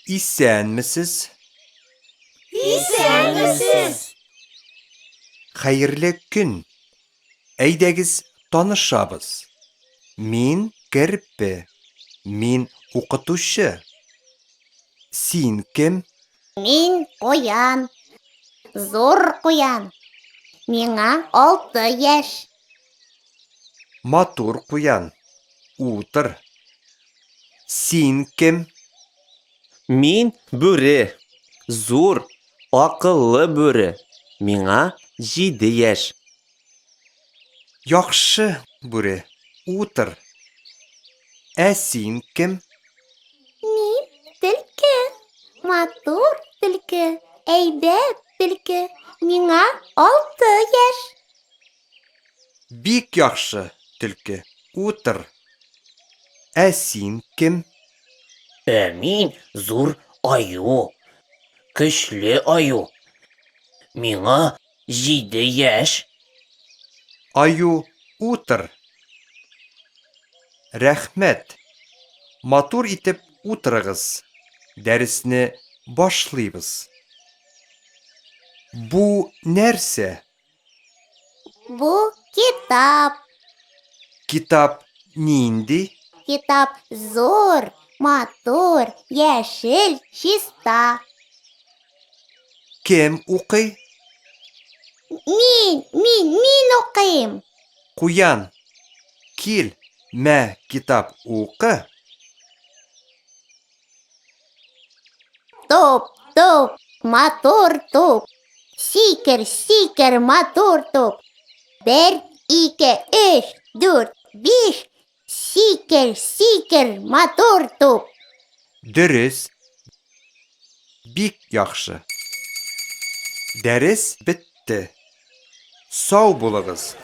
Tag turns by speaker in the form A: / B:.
A: Исәнмесез.
B: Исәнмесез.
A: Хәерле көн. Әйдәгез танышабыз. Мин Керпе. Мин укытучы. Син кем?
B: Мин куян. Зур куян. Миңа 6 яшь.
A: Матур куян. Утыр. Син кем?
C: Мин бүре. Зур, акыллы бүре. Миңа 7 яшь.
A: Яхшы, бүре. Утыр. Ә син кем?
B: Мин төлке. Матур төлке. Әйбәт төлке. Миңа 6 яшь.
A: Бик яхшы, төлке. Утыр. Ә син кем?
D: Ә мин зур аю. Көчле аю. Миңа 7 яшь.
A: Аю, утыр. Рәхмәт. Матур итеп утырыгыз. Дәресне башлыйбыз. Бу нәрсә?
B: Бу китап.
A: Китап нинди?
B: Китап зур, матур, яшел, чиста.
A: Кем укый?
B: Мин, мин, мин укыйм.
A: Куян. Кил, мә китап укы.
B: Туп, туп, матур туп. Сикер, сикер, матур туп. Бер, ике, өч, дүрт, биш. Сикер, сикер, матур туп.
A: Дөрес. Бик яхшы. Дәрес бетте. Сау булыгыз.